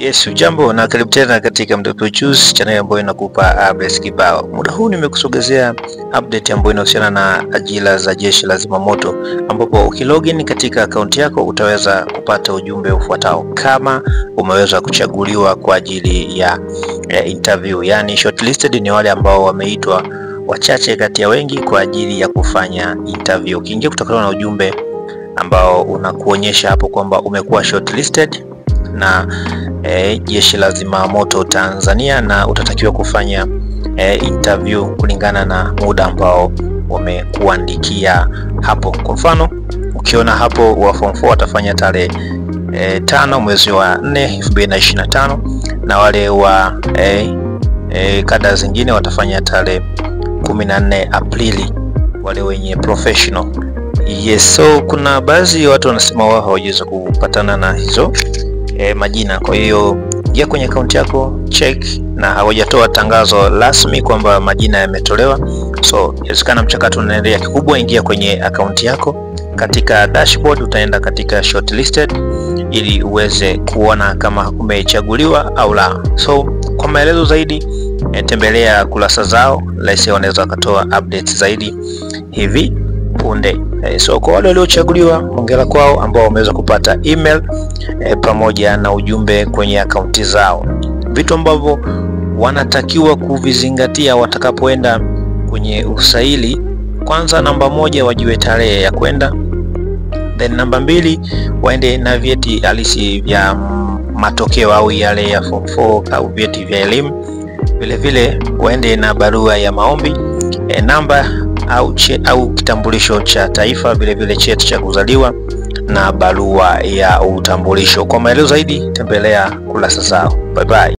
Yes, ujambo na karibu tena katika Mdope Juice, channel ambayo inakupa updates kibao. Muda huu nimekusogezea update ambayo inahusiana na ajira za Jeshi la Zimamoto, ambapo ukilogin katika akaunti yako utaweza kupata ujumbe ufuatao kama umeweza kuchaguliwa kwa ajili ya interview. Yani shortlisted ni wale ambao wameitwa wachache kati ya wengi kwa ajili ya kufanya interview. Ukiingia kutokana na ujumbe ambao unakuonyesha hapo kwamba umekuwa shortlisted na Jeshi la Zimamoto Tanzania, na utatakiwa kufanya interview kulingana na muda ambao wamekuandikia hapo. Kwa mfano ukiona hapo wa form 4 watafanya tarehe 5 mwezi wa 4 2025, na wale wa kada zingine watafanya tarehe 14 Aprili, wale wenye professional. Yes, so kuna baadhi ya watu wanasema wao hawajaweza kupatana na hizo majina. Kwa hiyo ingia kwenye akaunti yako check, na hawajatoa tangazo rasmi kwamba majina yametolewa, so inawezekana mchakato unaendelea. Kikubwa ingia kwenye akaunti yako, katika dashboard utaenda katika shortlisted ili uweze kuona kama umechaguliwa au la. So kwa maelezo zaidi tembelea kurasa zao, laisi wanaweza wakatoa updates zaidi hivi punde. So kwa wale waliochaguliwa, hongera kwao ambao wameweza kupata email pamoja na ujumbe kwenye akaunti zao. Vitu ambavyo wanatakiwa kuvizingatia watakapoenda kwenye usaili: kwanza, namba moja, wajue tarehe ya kwenda, then namba mbili, waende na vyeti halisi vya matokeo au yale ya form 4 au vyeti vya elimu. Vile vile waende na barua ya maombi, namba au kitambulisho cha taifa, vile vile cheti cha kuzaliwa na barua ya utambulisho. Kwa maelezo zaidi tembelea kurasa zao. Bye bye.